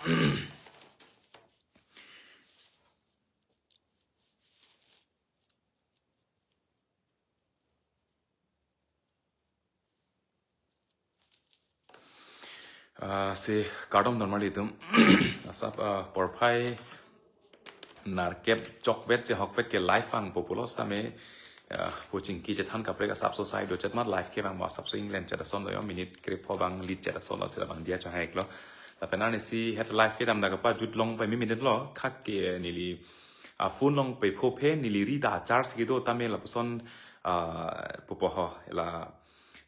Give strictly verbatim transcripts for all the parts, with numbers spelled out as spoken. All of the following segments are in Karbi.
Ah, si kardom normal itum. Asap, ah, porphai nerkep chokvet si hokpet ke live vangpo pulo sitame, ah, pu chingki chethan kaprek asapso sai do chet mat live ke vangpo asapso England chet ason do yo minute krepho vanglit chet ason lo sila vangdiya chang hek lo. Lapen arnisi het live kedam dak apa jut long pai mi minute lo khak ke neli, ah, phone long pai pho phe neli ri ta charge kedo tame lapuson, ah, pupo ho la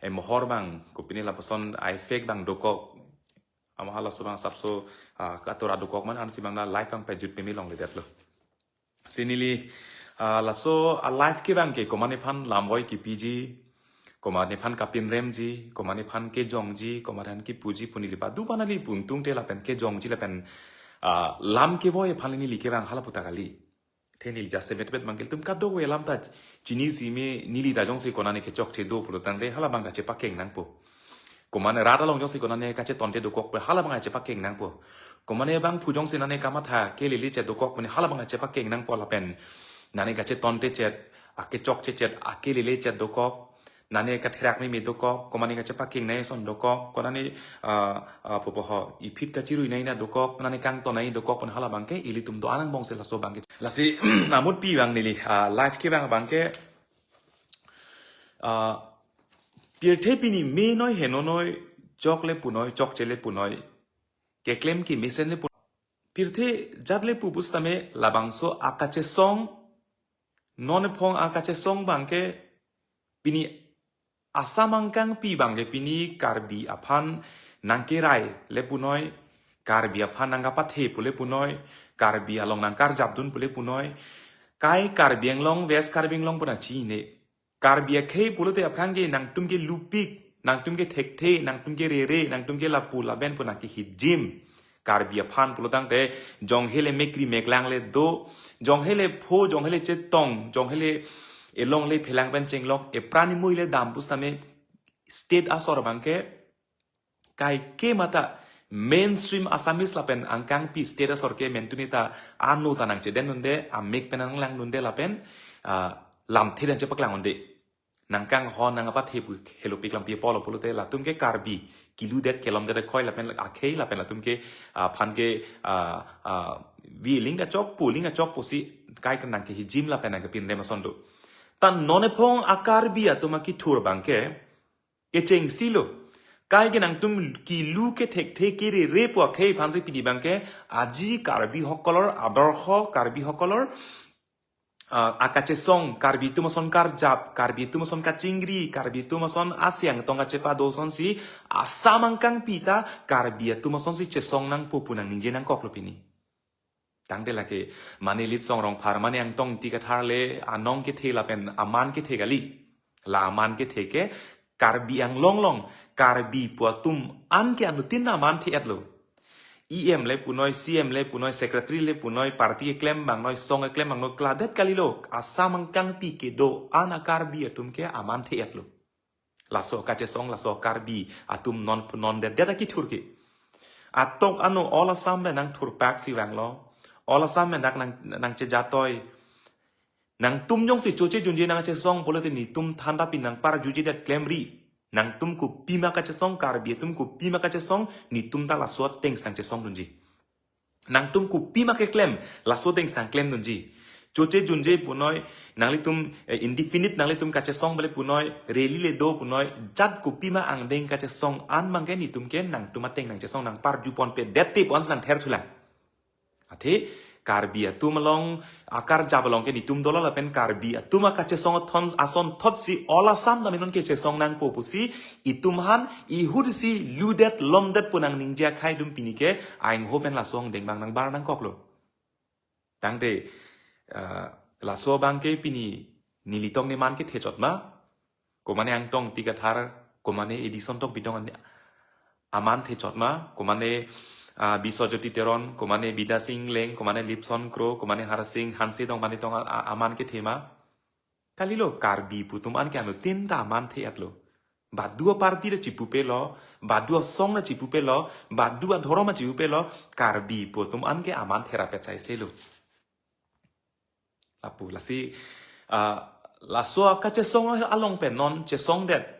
emohor bang, kopine lapuson effect bang dokok. Ama halaso bang asapso, ah, katura dokok man arnisi bang la live bang pejut pemi longledet lo. Si neli, ah, laso a live ke bang ke komatne aphan lamvoi kepiji, komatne aphan kapinremji, komatne aphan kejongji, komatne aphan kepuji pu neli padu panali puntung te lapen kejongji lapen, ah, lam kevoi aphan neli ke bang hala puta kali. The neli jasemet bet bang ke ilitum kadokave alam ta chinisi me neli ta jongsi konane kechokche do pulo tangte hala bang kachepakeng nangpo. Komane rat along jongsi konane kachetonte dokok pu hala bang kachepakeng nangpo. Komane bangphu jongsi nane kamatha kelele chet dokok pu hala bang kachepakeng nangpo lapen nane kachetonte chet, akechokche chet, akelele chet dokok. Nane katherak meme dokok, komane kachepakeng nai ason dokok, konane, ah, ah, pupo ho, iphit kachirui nai na dokok, nane kangton nai dokok, pon hala bang ke, ilitum do anang bongse laso bang ke. Lasi, amut pi bang neli, ah, live ke bang bang ke, ah, pirthe pini menoi henonoi, chokle punoi, chokchele punoi, keklem kemesen le punoi. Pirthe jat le pu pusitame labangso akachesong, non ephong akachesong bang ke pini Assam angkangpi bang ke pini Karbi aphan nangkerai le punoi, Karbi aphan nangkapathe pu le punoi, Karbi along nangkarjapdun pu le punoi, kai Karbi Anglong, West Karbi Anglong pu nangchine. Karbi akhei pulote aphrang ke nangtum ke lupik, nangtum ke thekthe, nangtum ke rere, nangtum ke lapu laben pu nangkehijim. Karbi aphan pulo tangte, jong hele mekri meklang le do, jong hele pho, jong hele chetong, jong hele elong le phelang pen chenglok, epran imui le dam pusitame state asor bang ke, kaike mata mainstream Assamese lapen angkangpi state asor ke mentuni ta ano ta nangchedendunde, amek pen nanglangdunde lapen, ah, lamthe nangchepaklang unde. Nangkanghon nangpathe pu helopik lampi apotlo pulote latum ke Karbi kiludet kelomdet khoi lapen akhei lapen latum ke, ah, aphan ke, ah, ah, viling kachok puling kachok pusi kai ke nangkehijim lapen nangkepinrem ason do. Ta non ephong a-Karbi atum akithur bang ke, kechengsi lo. Kai ke nangtum kilu kethekthe kerere pu akhei aphansi pini bang ke, আজি কাৰ্বিসকলৰ আদৰ্শ, কাৰ্বিসকলৰ, ah, akachesong, Karbi atum ason karjap, Karbi atum ason kachingri, Karbi atum ason asiang tong kachepado asonsi, Assam angkangpi ta, Karbi atum asonsi chesong nangpo pu nangningje nangkoklo pini. Tangte lake, mane Litsong Rongphar, mane Angtong Ingti Kathar le, anong kethe lapen aman kethe kali. La aman kethe ke, Karbi Anglong along, Karbi pu atum an ke anuttin aman the-etlo. E M le punoi, C M le punoi, secretary le punoi, party keklem bangnoi, song keklem bangnoi, kladet kalilo, Assam angkangpi kedo an a-Karbi atum ke aman the-etlo. Laso kachesong, laso Karbi atum non non det det akithur ke. Atok ano All Assam pen nangthurpak si vanglo. All Assam pen dak nang nangchejatoi. Nangtum jongsi choche junje nangchesong pulote netum thanda pi nangparjujedet klemri. Nangtum kopima kachesong, Karbi atum kopima kachesong, netum ta laso ateng si nangchesongdunji. Nangtum kopima keklem, laso ateng si nangklemdunji. Choche junje punoi, nanglitum, eh, indefinite nanglitum kachesong bale punoi, rally le do punoi, jat kopima angdeng kachesong an bang ke netum ke nangtum ateng nangchesong nangparjuponpedet te pu ansi nangtherthulang. Athe, Karbi atum along, akarjap along ke netum dolo lapen Karbi atum akachesong athon ason thotsi All Assam ta menon kechesong nangpo pusi, itum aphan, ihutsi ludet lomdet pu nangningje akhai atum pini ke, aingho pen laso angdeng bang nangbar nangkoklo. Tangte, ah, laso bang ke pini nelitum ne man kethe chot ma, komane Angtong Ingti Kathar, komane Edison Tokbi tong an aman the chot ma, komane, ah, Biswajyoti Teron, komane Bidya Sing Engleng, komane Lipson Kro, komane Harsing Hanse tong mane tong a, a, aman kethe ma. Kalilo Karbi pu atum an ke anuttin ta aman the-etlo. Badu aparty ta chipupelo, badu asong ta chipupelo, badu adhorom ta chipupelo, Karbi pu atum anke aman therapet saiselo. Lapu lasi, ah, laso kachesong along pen non chesongdet.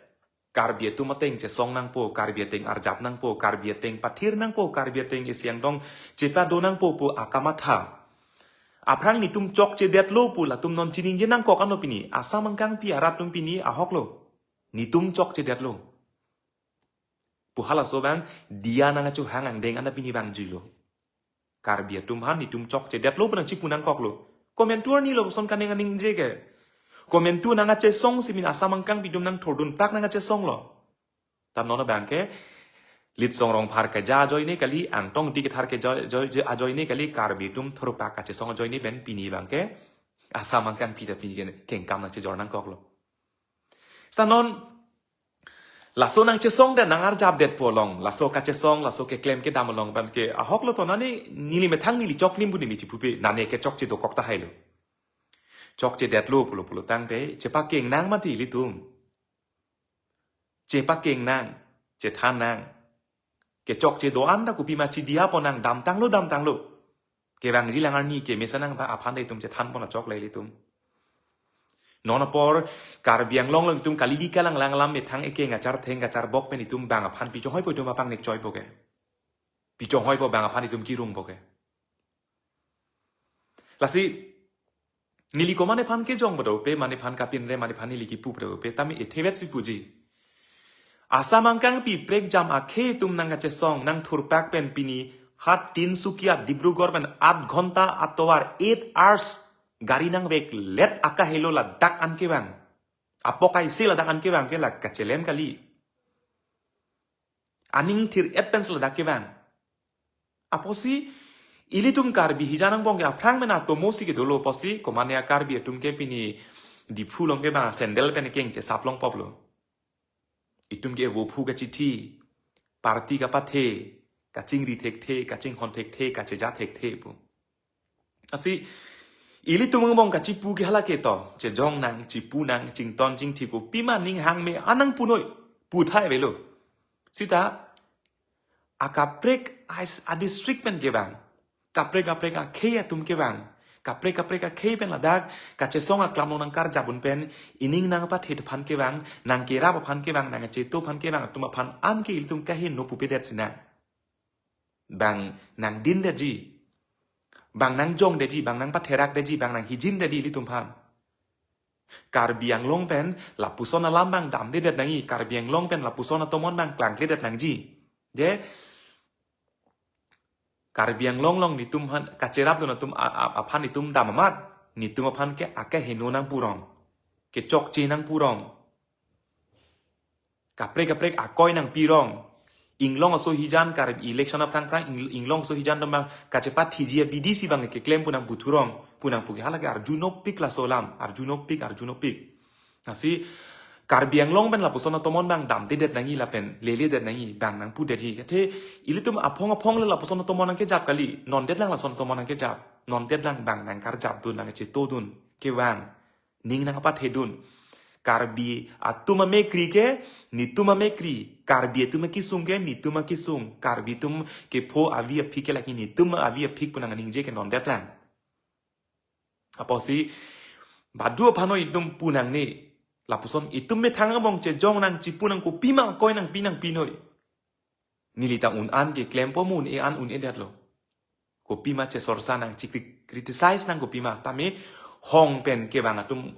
Karbi atum ateng chesong nangpo, Karbi ateng arjap nangpo, Karbi ateng pathir nangpo, Karbi ateng isi angdong chepado nangpo pu akamatha. Aphrang netum chokchedetlo pu latum non chiningje nangkok ano pini, Assam angkangpi arat atum pini ahoklo. Netum chokchedetlo. Pu halaso abang, diya nangkachohang angdeng anta pini vangjuilo. Karbi atum aphan netum chokchedetlo pu nangchipu nangkoklo. Komantu arni lo puson kaningje ke. Komantu nangkachesong si min Assam angkangpi atum nangthurdun pak nangkachesonglo. Tam non abangke, Litsong Rongphar keja ajoine kali, Angtong Ingti Kathar keja ajoi, ajoi, ajoine kali, Karbi atum thurpak kachesong ajoine pen pini abangke, Assam angkangpi ta pini ke kengkam nangchejor nangkoklo. Seta non, laso nangchesongdet nangarjapdet pu along, laso kachesong, laso keklem kedam along abangke ahoklo to, nane neli methang neli choklim pu neli chipupe, nane kechokche dokok tahailo. Chokchedetlo pulo pulo tangte, chepakeng nang mati ilitum. Chepakeng nang, chethan nang. Kechokche do-an ta kopima chidiya pon nang, damtanglo, damtanglo. Kevangji lang arni kemesen nang ta aphan ta itum chethan pon achok le ilitum. Non apor Karbi Anglong along itum kali di kalang lang alam methang ekeng achar theng achar bok pen itum bang aphan pichonghoipo itum apangnek choipo ke. Pichonghoipo bang aphan itum kirungpo ke. Lasi, neli ko mane aphan kejong bodope, mane aphan kapinre, mane aphan neli kipu bodope, tame ethevet si puji. Assam angkangpi prekjam akhei atum nangkachesong, nangthurpak pen pini, hat Tinsukia, Dibrugarh pen, aat ghonta atovar, eight hours, gari nangveklet akahelo ladak an kevang. Apok kaise ladak an kevang ke la kachelem kali. Aning thir-et pensi ladak kevang. Apotsi, ilitum Karbi hijan angbong ke aphrang pen atomo si kedolo apotsi, ko mane a Karbi atum ke pini Diphu along ke bang sandal pen kengche sap longpoplo. Itum ke vophu kachithi, party kapathe, kachingri thekthe, kachinghon thekthe, kacheja thekthe pu. Lasi, ilitum angbong kachipu ke hala ke to, chejong nang, chipu nang, chington chingthi kopima ning hangme an nangpunoi, puthai avelo. Seta, akaprek a, a district pen kevang, kaprek kaprek akhei atum kevang, kaprek kaprek akhei pen ladak, kachesong aklam along nangkarjap un pen, ining nangpathe aphan kevang, nangkerap aphan kevang, nangcheto aphan kevang, atum aphan anke ilitum kaheno pupedet sinang. Bang nangdindetji. Bang nangjongdetji, bang nangpatherakdetji, bang nanghijindetji ilitum aphan. Karbi Anglong pen lapuson alam bang damdedet nangji, Karbi Anglong pen lapuson atomon bang klangkledet nangji. Je, Karbi Anglong along netum aphan kacherapdun atum a, a, aphan netum dam amat, netum aphan ke akeheno nangpurong. Kechokche nangpurong. Kaprek kaprek akoi nangpirong. Inglong aso hijan Karbi election aphrang phrang ing-, inglong aso hijan atum bang kachepathiji abidi si bang keklem pu nangputhurong, pu nangpu ke hala ke arjunopik laso alam, arjunopik, arjunopik. Lasi Karbi Anglong pen lapuson atomon bang damdedet nangji lapen leledet nangji bang nangpudetji. Athe ilitum aphong aphong le lapuson atomon nangkejap kali, nondet lang lason atomon nangkejap, nondet lang bang nangkarjapdun nangchetodun kevang. Ning nangpathedun. Karbi atum amekri ke, netum amekri. Karbi atum akesung ke, netum akesung. Karbi atum kepho avi aphik ke lake netum avi aphik pu nangningje ke nondet lang. Apotsi, badu aphan o itum pu nangne. Lapuson itum methang angbong chejong nang chipu nang kopima akoi nangpi nangpinoi. Neli ta un-an keklempo mo un-e an un-edetlo. Kopima chesorsa nang chikri-, criticize nang kopima. Tame hong pen kevang atum.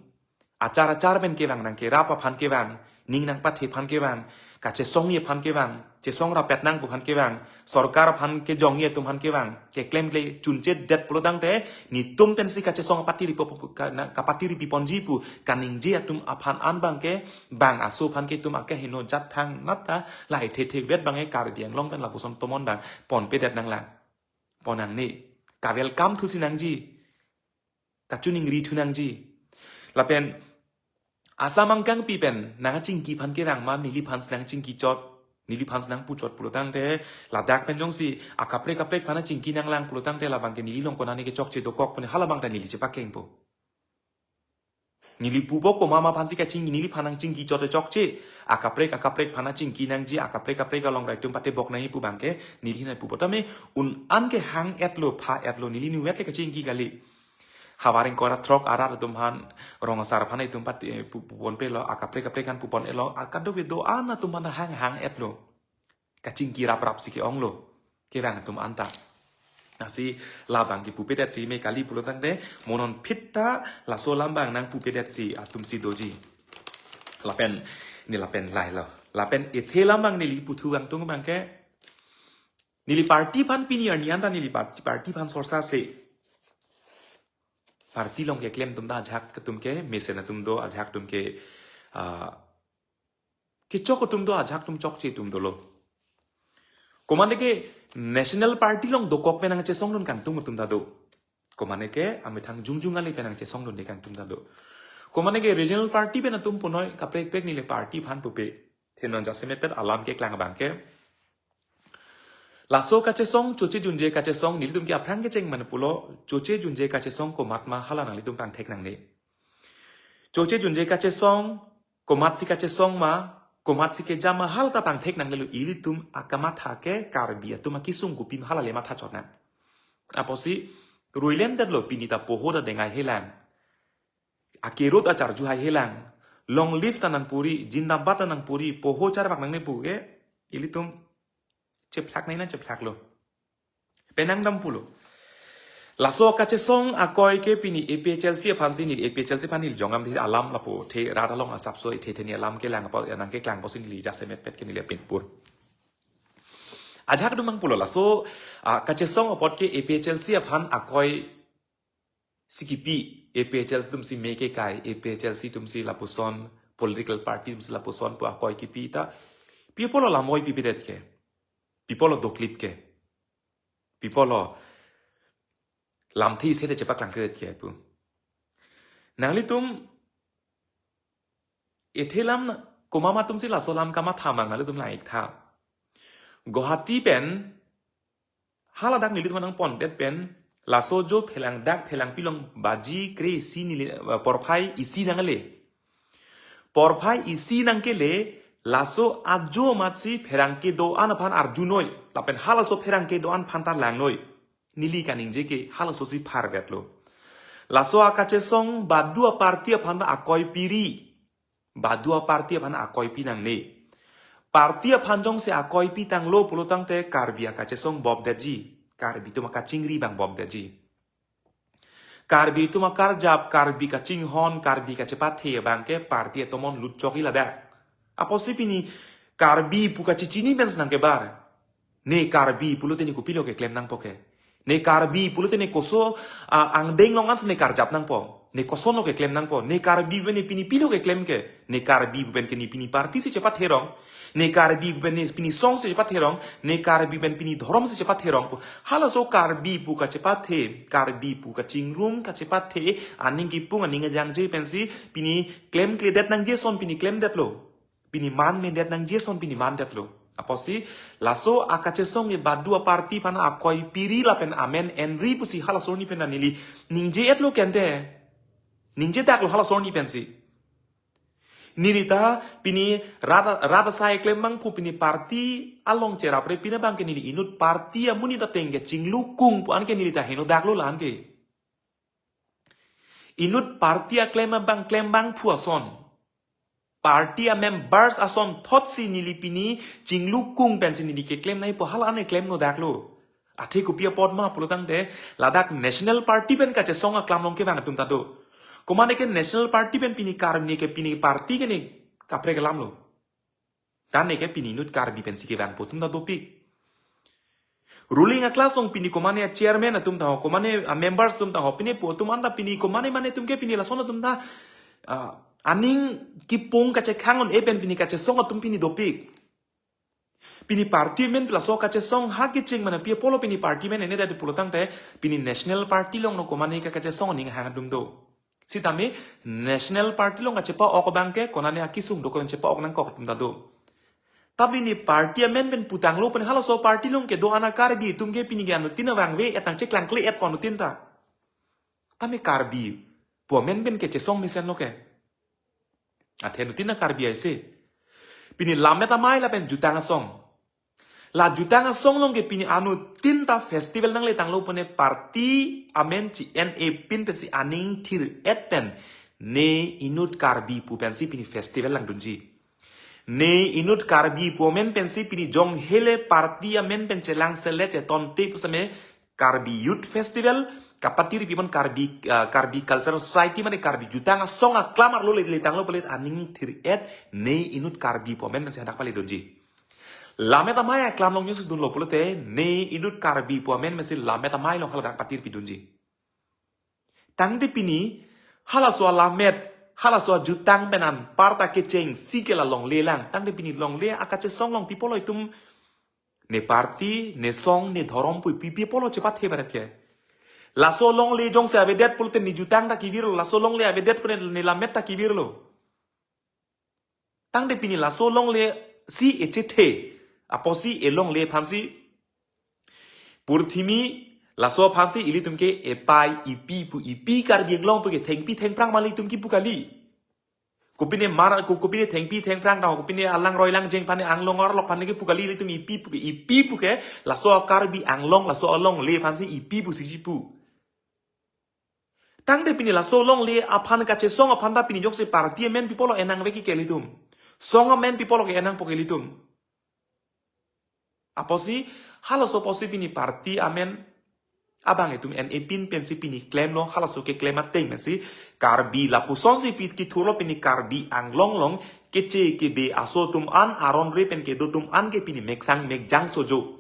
Achar achar pen kevang nangkerap aphan kevang. Ning nangpathe aphan kevang. Kachesongji aphan kevang. Chesong rapet nang pu aphan kevang. Sorkar aphan kejongji atum aphan kevang. Keklemkle chunchedet pulo tangte. Netum pensi kachesong kapatiri po, po, ka, na, kapatiri piponji pu. Kaningje atum aphan an bang ke. Bang aso aphan ke itum akeheno jat thang nat ta, lahai thethevet bang e Karbi Anglong pen lapuson atomon bang ponpedet nanglang. Pon nangne. Ka-welcome thusi nangji. Kachiningri thu nangji. Lapen Assam angkangpi pen nangchingki aphan kevang ma neliphan nangchingki chot. Neliphan nangpu chot pulo tangte ladak pen jongsi akaprek kaprek aphan chingki nanglang pulo tangte labang ke neli along konane kechokche dokok pu ne hala bang ta neli chepakengpo. Neli pupo komat ma aphansi kachingki, neliphan nangchingki chot chokche. Akaprek akaprek aphan nangchingki nangji, akaprek akaprek along rai atum patebok nangji pu abangke neli nangpupo. Tame un-an ke hang-etlo, pha-etlo, neli nuvet le kachingki kali. Havar ingkoi ra throk arat atum aphan, rong asar aphan itum pat, eh, pu-, pupon pelo, akaprek akaprek aphan pupon-etlo, akado kedo-an atum aphan hang hang-etlo. Kachingki raprap si ke-onglo kevang atum anta. Lasi labang kepupedetsi me kali pulotangte, mo non phit ta laso alam abang nangpupedetsi atum si doji. Lapen, ne lapen lailo. Lapen ethe alam abang neli puthu kangtung abangke, neli party aphan pini arni anta neli party, party aphan sorsa se. Party along keklem atum ta ajahak atum ke mesen atum do, ajahak atum ke, ah, kechok atum do, ajahak atum chokche atum dolo. Komane ke national party along dokok pen nangchesongdun kangtung atum ta do. Komane ke amethang jongjong ale pen nangchesongdunde kangtung ta do. Komane ke regional party pen atum punoi kaprek prek neli party aphan pupe. Thenon jasemet pet alam keklang abangke, laso kachesong, choche junje kachesong, nelitum ke aphrang kecheng mane pulo, choche junje kachesong komat ma hala nanglitum pangthek nangne. Choche junje kachesong, komatsi kachesong ma, komatsi kejam ma hala ta pangthek nangnelo, ilitum akamatha ke Karbi atum akesung kopi ma hala le matha chot nang. Apotsi ruilemdetlo, pini ta poho ta dengai helang. Ake road acharju hai helang. Long live ta nangpuri, jindabad ta nangpuri, poho charvak nangne pu ke, ilitum chephlak nai na chephlaklo. Penang dam pulo. Laso kachesong akoi ke pini A P H L C aphansi neli, A P H L C aphan neli jongam di alam lapu the rat along asapso ithe the ni alam kelang apa nangkeklang apotsi neli jasemet pet ke neli apin pur. Ajahak dum mang pulo laso, ah, kachesong apot ke A P H L C aphan akoi si kipi, A P H L C atumsi me kekai, A P H L C atumsi lapuson, political party atumsi lapuson pu akoi kipi ta, pi apotlo lamvoi pipedet ke, pi apotlo doklip ke, pi apotlo lamthe isi te chepaklangkledet ke pu. Nanglitum ethe alam na, komat ma atumsi laso alam kamatha mang nanglitum lang-iktha. Guwahati pen, haladak nelitum nangpondet pen, laso jo phelang dak phelang pilong baji kre-isi neli, eh, porphai isi nangle. Porphai isi nangkele, laso ajo amatsi pherangke do-an aphan arjunoi, lapen halaso pherangke do-an aphan ta langnoi. Neli kaningje ke halasosi pharvetlo. Laso akachesong badu aparty aphan akoi piri. Badu aparty aphan akoi pi nangne. Party aphan jongsi akoi pitanglo pulotangte Karbi akachesong bobdetji. Karbi atum akachingri abang bobdetji. Karbi atum akarjap, Karbi kachinghon, Karbi kachepathe abangke party atomon lutchok-i ladak. Apotsi pini Karbi pu kachechini pensi nangkebar. Ne Karbi pulote ne kopilo keklem nangpo ke. Ne Karbi pulote ne koso, ah, angdeng along ansi ne karjap nangpo. Ne kosonlo keklem nangpo. Ne Karbi pen ne pini pilo keklem ke. Ne Karbi pen ke ne pini party si chepatherong. Ne Karbi pen ne pini song si chepatherong. Ne Karbi pen pini dhorom si chepatherong. Halaso Karbi pu kachepathe, Karbi pu kachingrum kachepathe, aning kipung aning ajangje pensi pini klemkledet nangji ason pini klemdetlo. Pini man medet nangji ason pini mandetlo. Apotsi laso akachesong e badu aparty aphan akoi piri lapen amen enri pusi halaso arni pen neli ningje-etlo kente. Ningjedaklo halaso arni pensi. Neli ta pini rat, rat asai klem abangphu pini party along cherapre pini abangke neli inut party amonit ateng ke chinglukung pu anke neli ta henodaklo la-an ke. Inut party aklem abang klem abangphu ason, party amembers ason thotsi neli pini chinglukung pensi neli keklem nangpo, hala-an keklem nodaklo. Athe kopi apot ma pulotangte ladak national party pen kachesong aklam along kevang atum ta do. Komane ke national party pen pini Karbi ke pini party ke ne kaprek alamlo. Tane ke pini inut Karbi pensi kevangpo atum ta dopik. Ruling a-class along pini komane a-chairman atum ta ho, komane a-members atum ta ho, pini pu atum anta pini komane mane atum ke pini lason atum ta, ah, aning kipung kachekhang un-e pen pini kachesong atum pini dopik. Pini party amen laso kachesong ha kecheng mane pi apotlo pini party amen ene dadi pulotangte pini national party along no komane ke kachesong aning hang atum do. Sitame national party along kachepa-ok abangke konane akesung dokok chepa-ok nangkok atum ta do. Tapi ne party amen pen putanglo pen halaso party along kedo-an a-Karbi atum ke pini ke anuttin abang ve etang cheklangkle-etpo anuttin ta. Tame Karbi pu amen pen kechesong mesenlo ke. Athe anuttin a Karbi aise. Pini Lammet Amei lapen Jutang Asong. La Jutang Asong along ke pini anuttin ta festival nangle tanglo pune party amen chi-en-e pin pensi aning thir-et pen Ne Inut Karbi pu pensi pini festival langdunji. Ne Inut Karbi pu amen pensi pini jonghele party amen pen chelang sele chetonte pusitame Karbi Youth Festival, kapatir pipon Karbi, ah, Karbi Cultural Society mane Karbi Jutang Asong aklam arlo le, le tanglo pulote aning thir-et Ne Inut Karbi pu amen pensi hadak pale dunji. Lammet Amei aklam along news dunlo pulote Ne Inut Karbi pu amen pensi Lammet Amei along haladak patir pidunji. Tangte pini, halaso alammet, halaso ajutang pen anparta kechengsi ke la longle lang. Tangte pini longle akachesong along pi apotlo itum ne party, ne song, ne dhorom pu pi, pi apotlo chepathe barat ke. Laso longle jongsi avedet pulote ne jutang ta kevirlo, laso longle avedet pune ne lammet ta kevirlo. Tangte pini laso longle si echethe, apotsi elongle aphansi purthimi laso aphansi ilitum ke epai ipi pu ipi Karbi Anglong pu ke thengpi thengphrang ma ilitum kipu kali. Kopine mar, ko-, kopine thengpi thengphrang ta, kopine alangroi langjeng aphan anglong arlok aphan kipu kali ilitum ipi pu ke, ipi pu ke, laso Karbi Anglong, laso alongle aphansi ipi pusi chipu. Tangte pini laso longle aphan kachesong aphan ta pini jongsi party amen pi apotlo enangve ke ilitum. Song amen pi apotlo ke enangpo ke ilitum. Apotsi, halaso apotsi pini party amen abang itum en-e pin pensi pini klemlo, halaso keklem ateng pensi Karbi lapusonsi pi kethurlo pini Karbi Anglong along keche kebe aso atum an aron re pen kedo atum an ke pini meksang mekjang sojo.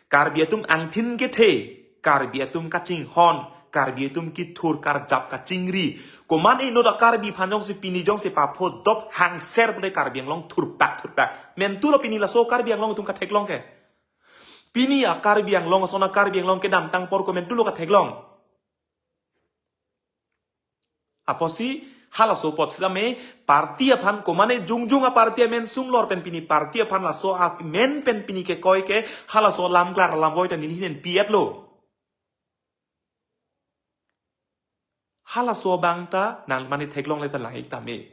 Karbi atum angthin kethe, Karbi atum kachinghon, Karbi atum kethur karjap kachingri. Komat inut a Karbi aphan jongsi pini jongsi papho dop hangser pule Karbi Anglong thurpak thurpak. Mentulo pini laso Karbi Anglong atum katheklong ke. Pini a Karbi Anglong, ason a Karbi Anglong kedamtang apor ko mentulo katheklong. Apotsi halaso apot sitame party aphan komane jongjong a party amen sunglor pen pini party aphan laso amen pen pini kekoi ke halaso lamklar lamvoi ta neli hinen pi-etlo. Halaso abang ta nang mane theklongle ta lang-ik tame.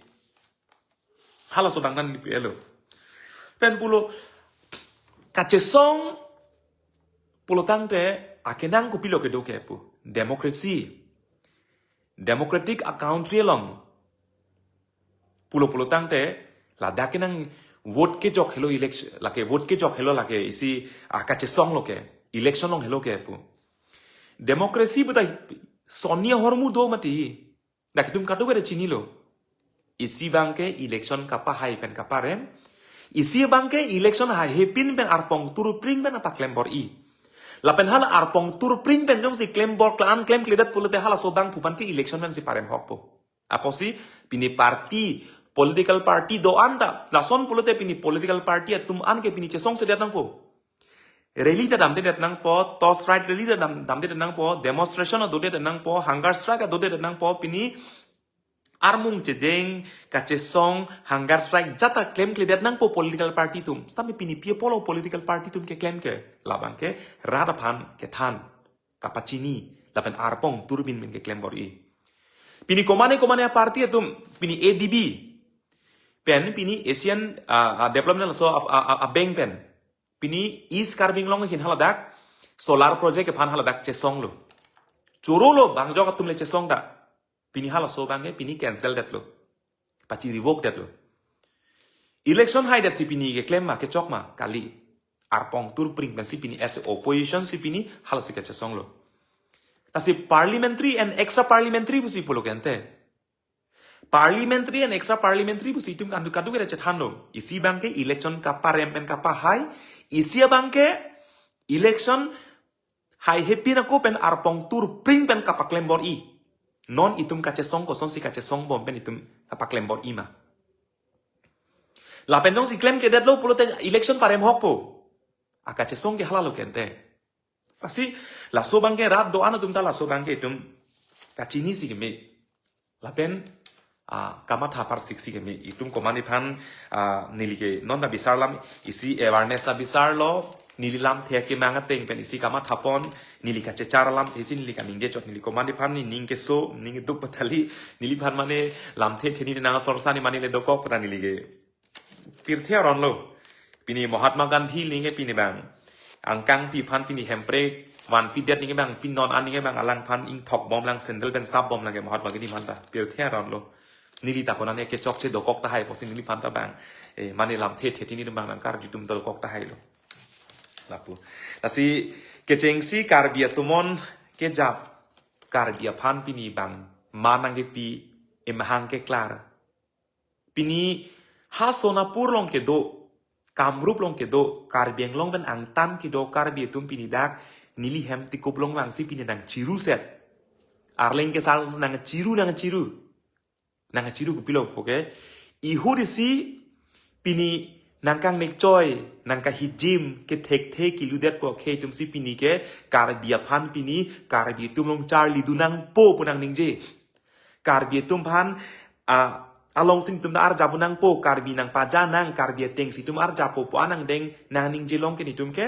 Halaso abang ta neli pi-etlo. Pen pulo kachesong pulo tangte akenang kopilo kedo ke pu. Democracy. Democratic a country along pulo pulo tangte ladak kenang vote kejok helo election, lake vote kejok helo lake isi akachesong lo ke, election along helo ke pu. Democracy puta sonni ahormu do mati. Dak itum kadokave chinilo. Isi abang ke election kapahai pen kaparem. Isi abang ke election haihe pin pen arpong turpring pen apaklem bor-i. Lapen hala arpong turpring pen jongsi klem bor kla-an klemkledet pulote halaso abang pu aphan ke election pensi parem hokpo. Apotsi pini party, political party do-an ta, lason pulote pini political party atum an ke pini chesongsedet nangpo. Rally ta damdedet nangpo, torch light rally ta dam, damdedet nangpo, demonstration adodedet nangpo, hunger strike adodedet nangpo, pini armung chejeng, kachesong, hunger strike jata klemkledet nangpo political party atum. Sitame pini pi apotlo political party atum keklem ke, labang ke rat aphan kethan, kapachini, lapen arpong turpring pen keklem bor-i. Pini komane komane a party atum, pini A D B pen, pini Asian, ah, ah, Development laso a, a, a, a bank pen. Pini East Karbi Anglong ahin haladak solar project aphan haladak chesonglo. Chorolo bangjok atum le chesong ta. Pini halaso abang ke pini cancel detlo. Pachi revoke detlo. Election haidetsi pini keklem ma kechok ma kali. Arpong turpring pensi pini as a opposition si pini halaso kachesonglo. Lasi parliamentary and extra parliamentary pusi pulo ke ante. Parliamentary and extra parliamentary pusi itum kadu kadu kere chethanlo. Isi abang ke election kaparem pen kapahai. Isi abang ke election haihe pin ako pen arpong turpring pen kapaklem bor-i. Non itum kachesong kosonsi kachesong bom pen itum kapaklem bor-i ma. Lapen jongsi klemkledetlo pulote election parem hokpo. Akachesong ke halalo ke ante. Lasi laso abang ke rat do-an atum ta laso abang ke itum kachinisi keme. Lapen, ah, kamatha parsiksi keme. Itum komane aphan, ah, neli ke non ta bisarlam isi awareness abisarlo. Neli lamthe akemang ateng pen isi kamathapon, neli kachechar alamthe si neli kaningje chot, neli komat aphan ne ning keso, ning duk patali, neliphan mane lamthe theni nang sorsa ne mane le dokok pata neli ke. Pirthe aron lo. Pini Mahatma Gandhi neli ke pini bang. Angkangpi aphan pini Hemprek vanpidet neli ke bang, pini non an neli ke bang alangphan ingthok bomlang, sandal pen sap bomlang ke Mahatma Gandhi aphan ta. Pirthe aron lo. Neli ta konane kechokche dokok tahai pusi neliphan ta bang. Eh, mane lamthe theni bang nangkarju atum dokok tahai lo. Lapu. Lasi kechengsi Karbi atum on kejap Karbi aphan pini bang ma nangkepi emahang keklar. Pini ha Sonapur along kedo, Kamrup along kedo, Karbi Anglong pen angtan kedo Karbi atum pini dak neli hem tikup along vangsi pini nangchiru set. Arleng kesang nangchiru, nangchiru. Nangchiru kopilo puke, ihut isi pini nangkangnek choi, nangkahijim, kethekthe keludetpo akhei atum si pini ke Karbi aphan pini Karbi atum along charlidun nangpo pu nangningje. Karbi atum aphan, a, along sing atum ta arjap nangpo, Karbi nangpaja nang, Karbi atengsi atum arjappo pu anang deng nangningje along ke netum ke.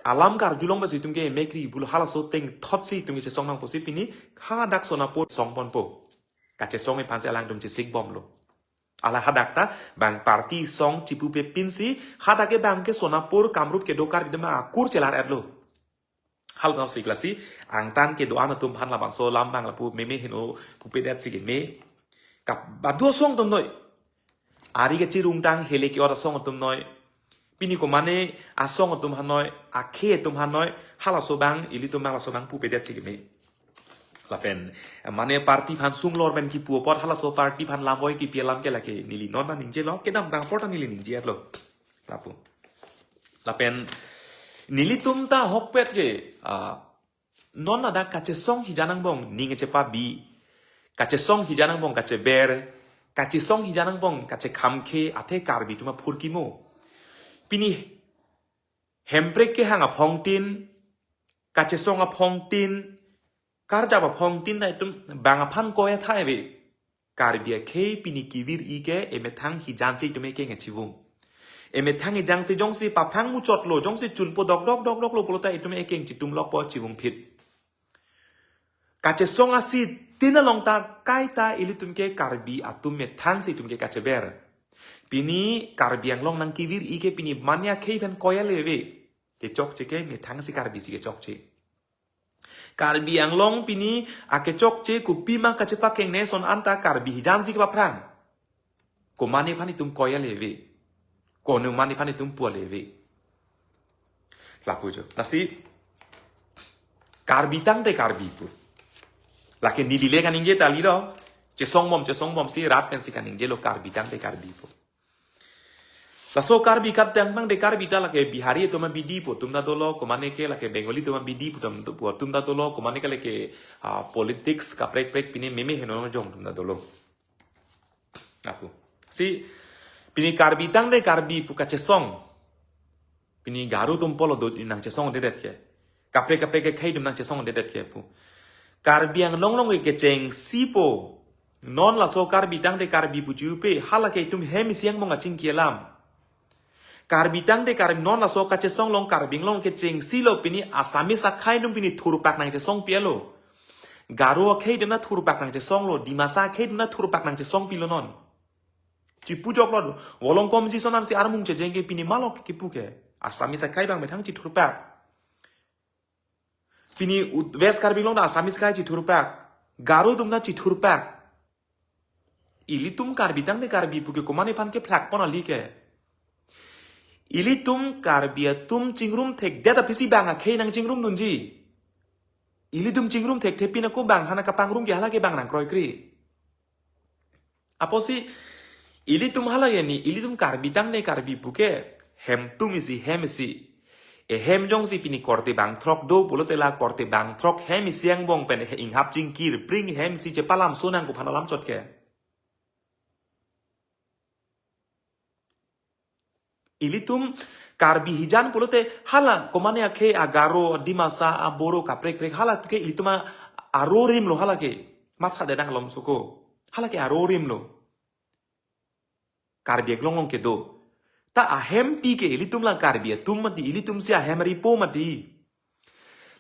Alam karjulong ba si atum ke mekri bul halaso tengthot si atum ke chesong nangpo si pini hadak Sonapur songponpo. Kachesong aphan si alangtum chesik bomlo. Ala hadak ta bang party song chipupe pinsi hadak ke bang ke Sonapur Kamrup kedo Karbi atum akur chelar-etlo. Hal nang sik lasi angtan kedo-an atum aphan labangso alam bang lapu meme heno pupedet si keme. Kap badu asong atum noi. Ari kachirungtang hele ke-ot asong atum noi. Pini komane asong atum aphan noi, akhei atum aphan noi, halaso bang, ilitum bang laso bang pupedet si keme. Lapen, mane party aphan sunglor pen kipu apot halaso party aphan lamvoi kipi alam ke lake neli non ta ningjelo, kedamtang apor ta neli ningjelo. Lapu. Lapen, nelitum ta ahokpet ke, ah, non ladak kachesong hijan angbong ning chepabi, kachesong hijan angbong kacheber, kachesong hijan angbong kachekhamkhe athe Karbi atum aphurkimo. Pini Hemprek kehang aphongtin, kachesong aphongtin, karjap aphongtin ta itum bang aphan koi athai ave. Karbi akhei pini kevir-i ke emethang hijan si itum ekeng chivung. Emethang hijan si jongsi paphrang muchotlo, jongsi chunpo dokdok dokdoklo pulo ta itum ekeng chitumlokpo chivungphit. Kachesong asi tin along ta kaita ilitum ke Karbi atum methang si itum ke kacheber. Pini Karbi Anglong nangkevir-i ke pini mane akhei aphan koi ale ave. Kechokche ke methang si Karbi si kechokche. Karbi Anglong pini akechokche kopima kachepakeng ne ason anta Karbi hijan si kepaphrang. Komane aphan itum koi ale ave. Konumane aphan itum pu ale ave. Lapu jo. Lasi Karbi tangte Karbi pu. Lake neli le kaningje tali do. Chesong bom, chesong bom si rat pen si kaningjelo Karbi tangte Karbi pu. Laso Karbi kat tang tangte Karbi ta lake Bihari atum abidi pu atum ta dolo, komane ke lake Bengali atum abidi pu atum, pu atum ta dolo, komane ke lake, ah, politics kaprek prek pini meme heno jong atum ta dolo. Lapu. Si, pini Karbi tangte Karbi pu kachesong. Pini Garo atum pulo do nangchesongdedet ke. Kaprek kaprek akhei atum nangchesongdedet ke pu. Karbi Anglong along ke kechengsi po. Non laso Karbi tangte Karbi pu jupe, hala ke itum hem isi angbong achingki alam. Karbi tangte Karbi non laso kachesong along Karbi Anglong kechengsilo pini Assamese akhei atum pini thurpak nangchesongpi alo. Garo akhei atum ta thurpak nangchesonglo, Dimasa akhei atum ta thurpak nangchesongpilo non. Chipujoklo, volongkom ji sonan si armung chejeng ke pini malok kipu ke. Assamese akhei abang methang chithurpak. Pini ut-, West Karbi Anglong ta Assamese akhei chithurpak. Garo atum ta chithurpak. Ilitum Karbi tangte Karbi pu ke komane aphan kephlakpon ali ke. Ilitum Karbi atum chingrum thekdet aphisi bang akhei nangchingrumdunji. Ilitum chingrum thekthe pina ko bang hana kapangrum ke hala ke bang nangkroikre. Apotsi ilitum hala ke ni, ilitum Karbi tangte Karbi pu ke, hemtum isi, hem isi. Ehem jongsi pini korte bangthrok do pulote la korte bangthrok hem isi angbong pen he inghap chingkir pring hem isi chepalamso nang pu aphan alam chot ke. Ilitum Karbi hijan pulote hala komane akhei a Garo, Dimasa, a Boro kaprek prek hala ke ilitum a-, arorim lo hala ke. Matha dedang alom suko. Hala ke arorim lo. Karbi Anglong along kedo. Ta ahempi ke ilitum la Karbi atum mati, ilitum si ahem ripo mati.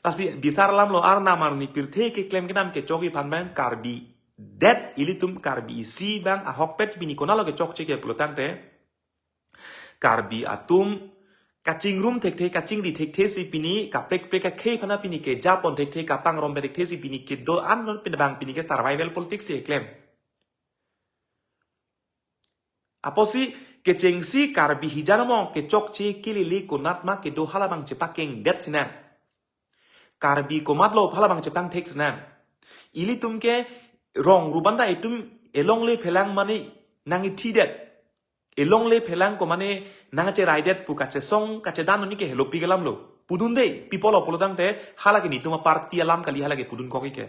Lasi bisar alam lo, arnam arni pirthe keklem kedam kechokji aphan abang Karbi det, ilitum Karbi isi abang ahokpet pini konatlo kechokche ke pulotangte, Karbi atum kachingrum thekthe, kachingri thekthe si pini kaprek prek akhei aphan pini kejapon thekthe, kapangrum thekthe si pini kedo-an non pini abang pini ke survival politics si keklem. Apotsi kechengsi Karbi hijan amo kechokche kelele konat ma kedo hala abang chepakengdet sinang. Karbi komatlo hala abang chepangthek sinang. Ilitum ke rong rubanda itum elongle phelang mane nangithidet. Elongle phelang ko mane nangcheraidet pu kachesong kachedan ni ke helopi ke alamlo. Pudun dei, pi apotlo pulotangte hala ke netum aparty alam kali, hala ke pudunkokji ke.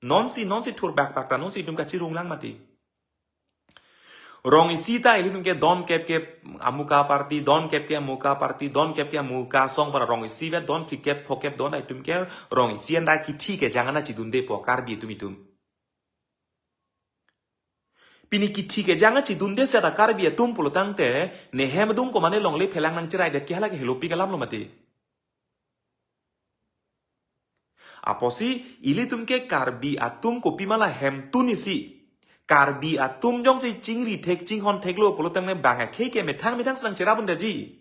Nonsi, nonsi thur bakbak ta, nonsi itum kachirung lang mati. Rong isi ta ilitum ke don kep kep amuka party, don kep kep amuka party, don kep kep amuka asong para rong isi vet, don phlikep phokep don itum ke rong isi anda kithi kejang ana chidunde po Karbi atum itum. Pini kithi kejang ana chidunde seta Karbi atum pulotangte, ne hem adung ko mane longle phelang nangcheraidet ke hala ke helopi ke alamlo mati. Apotsi ilitum ke Karbi atum kopima la hemtun isi. Karbi atum jongsi chingri thek chinghon theklo pulotangte bang akhei ke methang methang si nangcherap un-eji.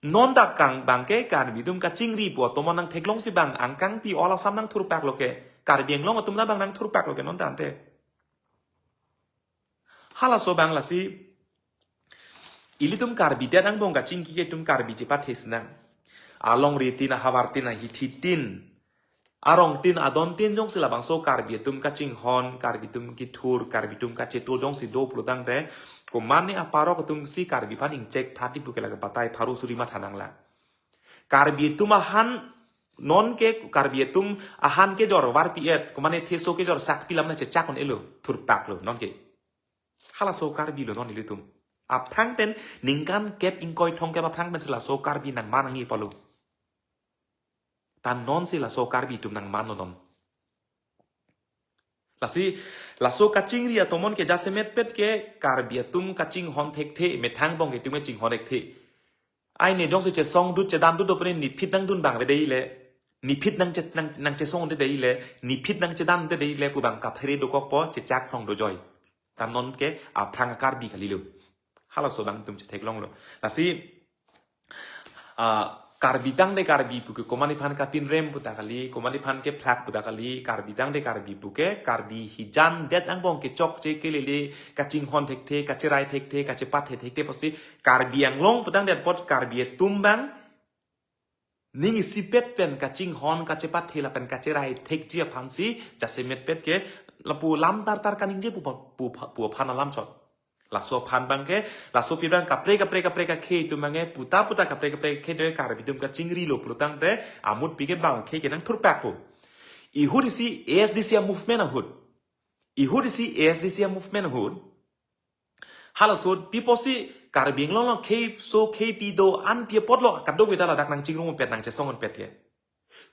Non ta kang abang ke Karbi atum kachingri pu atomon nangtheklongsi bang angkangpi all Assam nangthurpaklo ke. Karbi Anglong atum ta bang nangthurpaklo ke non tangte. Halaso abang lasi ilitum Karbi det angbong kachingki ke itum Karbi chepathe sinang. Alongri tin, ahavar tin, ahithi tin, arong tin, adon tin jongsi labangso Karbi atum kachinghon, Karbi atum kethur, Karbi atum kacheto jongsi do pulotangte, ko mane aparok atum si Karbi aphan ingchek phati pu ke lake batai pharo suri matha nanglang. Karbi atum ahan, non ke Karbi atum ahan kejor varpi-et, ko mane theso kejor sakpi lam nangchechak un-elo, thurpaklo non ke. Halaso Karbi lo non ilitum. Aphrang pen ningkan kep ingkoi thomkep aphrang pen si laso Karbi nangman nangji pulo. Ta nonsi laso Karbi atum nangmanlo non. Lasi, laso kachingri atomon ke jasemetpet ke Karbi atum kachinghon thekthe, methang angbong ke itum ke chinghon thekthe. Ai ne jongsi chesongdut chedandut do pene nephit nangdun abang ave dei le. Nephit nangche-, nang, nangchesongde dei le. Nephit nangchedande dei le pu abang kaphere dokokpo, chechak phlong dojoi. Ta non ke aphrang a-Karbi kalilo. Halaso abang itum chetheklonglo. Lasi, ah, Karbi tangte Karbi pu ke komat aphan kapinrem pu ta kali, komat aphan kephlak pu ta kali, Karbi tangte Karbi pu ke, Karbi hijan det angbong kechokche kelele, kachinghon thekthe, kacherai thekthe, kachepathe thekthe apotsi, Karbi Anglong pu tangte apot Karbi atum abang, ning isipet pen kachinghon, kachepathe lapen kacherai thekji aphansi, jasemetpet ke, lapu lam tartar kaningje pu, pu, pu aphan alam chot. Laso aphan abang ke, laso pi abang kaprek kaprek kaprek akhei atum abang ke, puta puta kaprek kaprek akhei do Karbi atum kachingrilo pulotangte, amut pi ke bang akhei ke nangthurpakpo. Ihut isi A S D C a-movement ahut. Ihut isi A S D C a-movement ahut. Halaso pi apotsi Karbi Anglong along kheiso kheipi do-an pi apotlo kadokave ta ladak nangchingrumponpet nangchesongponpet ke.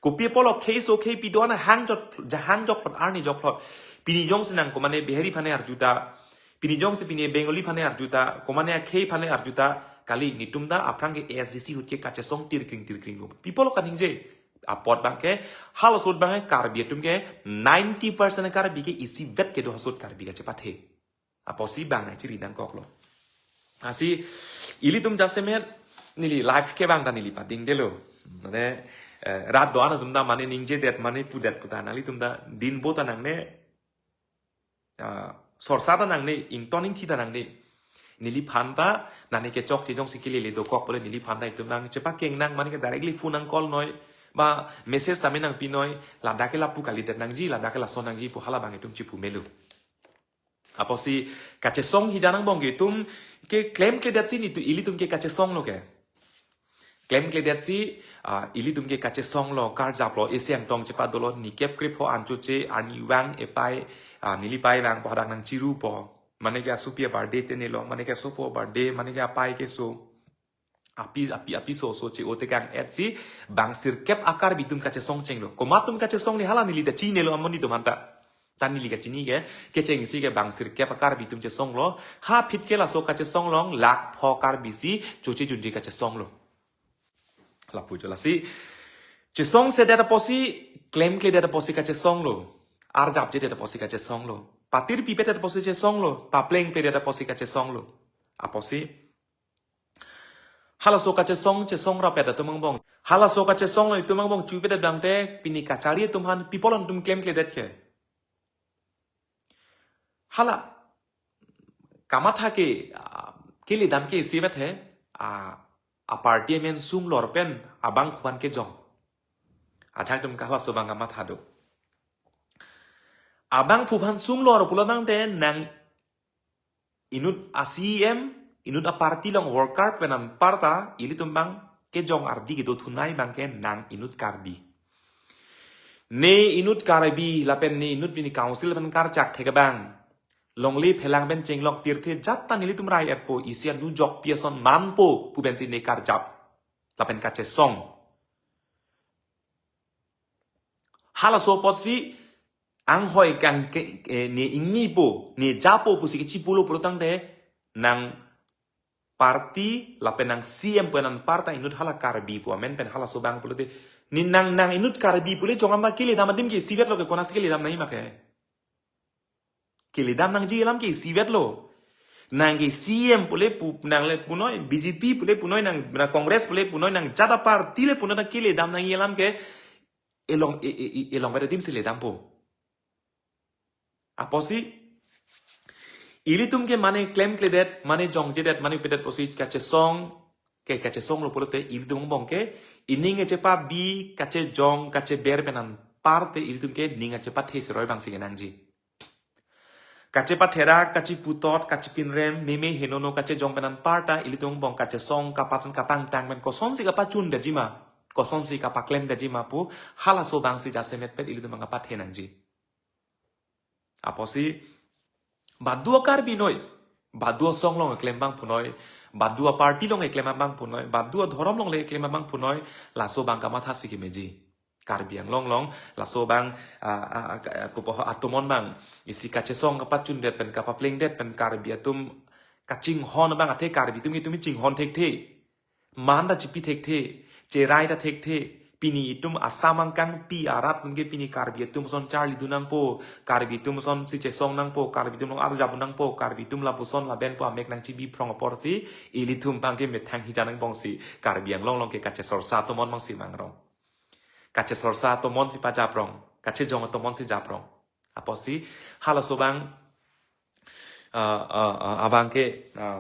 Kopi apotlo kheiso kheipi do-an hang jok, ja hang jokphlot arni jokphlot. Pini jongsi nang ko mane Bihari aphan arju ta. Pini jongsi pini Bengali aphan arju ta. Ko mane akhei aphan arju ta. Kali netum ta aphrang ke A S D C ahut ke kachesong tirkring tirkringlo. Pi apotlo kaningje. Apot abang ke, halaso ahut abang ke Karbi atum ke ninety percent Karbi ke isivet kedo ahut Karbi kachepathe. Apotsi bang nangchiri nangkoklo. Lasi ilitum jasemet neli live ke abang ta neli padingdelo. Mane, eh, rat do-an atum ta mane ningjedet mane pudet pu ta nanglitum ta dinbo ta nangne, ah, sorsa ta nangne, ington ingthi ta nangne. Neliphan ta, nane kechokche jongsi kelele dokok pule neliphan ta itum nangchepakeng nang mane ke directly phone nangcall noi. Ba message tame nangpi noi, ladak ke lapu kalidet nangji, ladak ke lason nangji pu hala abang itum chipu melo. Apotsi kachesong hijan angbong ke itum ke klemkledet si netum ilitum ke kachesonglo ke. Klemkledet si, ah, ilitum ke kachesonglo, karjaplo, isi angtong chepadolo, ni kep krepho anchot che, arnivang epai, ah, neli pai vangpo hadak nangchirupo. Mane ke asopi a-birthday te nelo, mane ke asopo a-birthday, mane ke apai keso. Api, api, apiso so che-o tekang-et si, bang sirkep a-Karbi atum kachesong chenglo. Komat atum kachesong ni hala neli ta chinelo amonit atum aphanta. Ta neli kachini ke, kechengsi ke bang sirkep a Karbi atum chesonglo, ha phit ke laso kachesong along lakh pho Karbi si choche junje kachesonglo. Lapu jo lasi, chesongsedet apotsi, klemkledet apotsi kachesonglo, arjapjedet apotsi kachesonglo, patirpipedet apotsi chesonglo, paplengpedet apotsi kachesonglo. Apotsi, halaso kachesong, chesong rapet atum angbong. Halaso kachesong lo itum angbong chupedet abang te, pini kachari atum aphan, pi apot lo itum klemkledet ke. Hala, kamatha ke, ah, keledam ke isivet he, ah, a party amen sunglor pen, abangphu aphan kejong. Ajak atum ke halaso abang kamatha do. Abangphu aphan sunglor pulo tangte nang inut a C M, inut a party along worker pen anparta, ilitum abang kejong ardi kedo thunei abang ke nang inut Karbi. Ne inut Karbi, lapen ne inut pini council pen karchak thek abang. Longle phelang pen chenglok tirthe jat ta nelitum rai-etpo, isi anu jokpi ason manpo, pu pensi ne karjap. Lapen kachesong. Halaso apotsi, anghoi kang ke, eh, ne ingnipo, ne japo pusi kechipulo pulo tangte, nang party, lapen nang C M pen anparta inut hala Karbi pu amen pen halaso abang pulote. Ne nang, nang inut Karbi pule jongam ta keledam adim ke isivetlo ke konatsi keledam nangji ma ke. Keledam nangji alam ke isivetlo. Nang ke C M pule pu, nang le punoi, B J P pule punoi, nang, nang Congress pule punoi, nang jat a party le punoi, nang keledam nangji alam ke elong, e, e, e, elongvet adim si ledampo. Apotsi, ilitum ke mane klemkledet, mane jongjedet, mane pedet apotsi kachesong, ke kachesonglo pulote ilitum angbong ke, ining kachepabi, kachejong, kacheber pen anparte ilitum ke ning kachepathe seroi abangsi kenangji. Kachepatherak, kacheputot, kachepinrem, meme henono kachejong pen anparta ilitum angbong kachesong, kapatan kapangtang pen kosonsi kapachundetji ma, kosonsi kapaklemdetji ma pu, halaso abangsi jasemet pen ilitum abang kapathe nangji. Apotsi, badu a Karbi noi, badu asong along keklem abang punoi, badu a party along keklem abang punoi, badu adhorom along le keklem abang punoi, laso abang kamathasi kemeji. Karbi Anglong along, laso abang, ah, ah, ah, ka-, kupo atomon abang, isi kachesong kapachundet pen, kapaplengdet pen Karbi atum kachinghon abang athe Karbi atum itum chinghon thekthe. Man ta chipi thekthe, cherai ta thekthe, pini itum Assam angkangpi arat atum ke pini Karbi atum ason charlidun nangpo, Karbi atum asonsi chesong nangpo, Karbi atum along arjap nangpo, Karbi atum lapuson labenpo amek nangchibi phrong aporsi, ilitum abang ke methang hijan angbongsi, Karbi Anglong along ke kachesorsa atomon abangsi mangrong. Kachesorsa atomonsi pajaprong, kachejong atomonsi japrong. Apotsi, halaso abang, ah, ah, ah, abang ke, ah,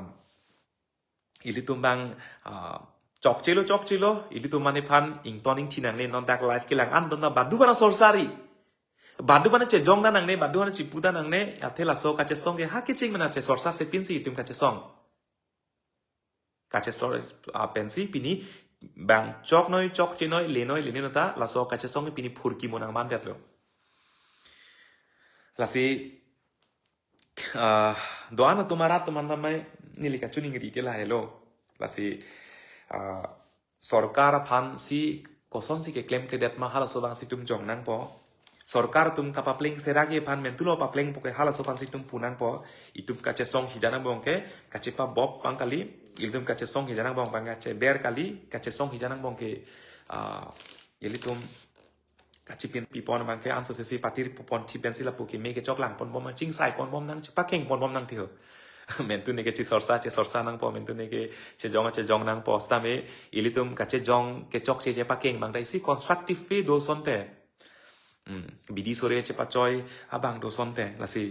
ilitum abang, ah, chokchelo, chokchelo, ilitum mane aphan ington ingthi nangne, non dak live kelang an don ta badu abang sorsa ri. Badu abang chejong ta nangne, badu abang chipu ta nangne, athe laso kachesong ke ha kecheng mena chesorsa si pinsi itum kachesong. Kachesor, ah, pensi pini abang choknoi, chokchenoi, lenoi, lenoi ta, laso kachesong pini phurkimo nangmandetlo. Lasi, ah, do-an atum arat atum an namai neli kachiningri ke lahelo. Lasi, ah, sorkar aphansi kosonsi keklemkledet ma halaso abangsi itum jong nangpo. Sorkar atum kapapleng seragi aphan mentulo paplengpo ke halaso aphansi itum pu nangpo. Itum kachesong hijan angbong ke, kachepa bop abang kali, ilitum kachesong hijan angbong abang kacheber kali, kachesong hijan angbong ke, ah, ilitum kachepinpipon abang ke anso sesi patir pupon thi pensi lapu keme kechok langponbom nang, chingsaiponbom nang, chepakengponbom nang thiho. Mentu ne ke chesorsa, chesorsa nangpo, mentu ne ke chejong, chejong nangpo. Sitame ilitum kachejong, kechokche, chepakeng abang ta isi constructive way do asonte. Hmm, bidi sore chepachoi abang do asonte. Lasi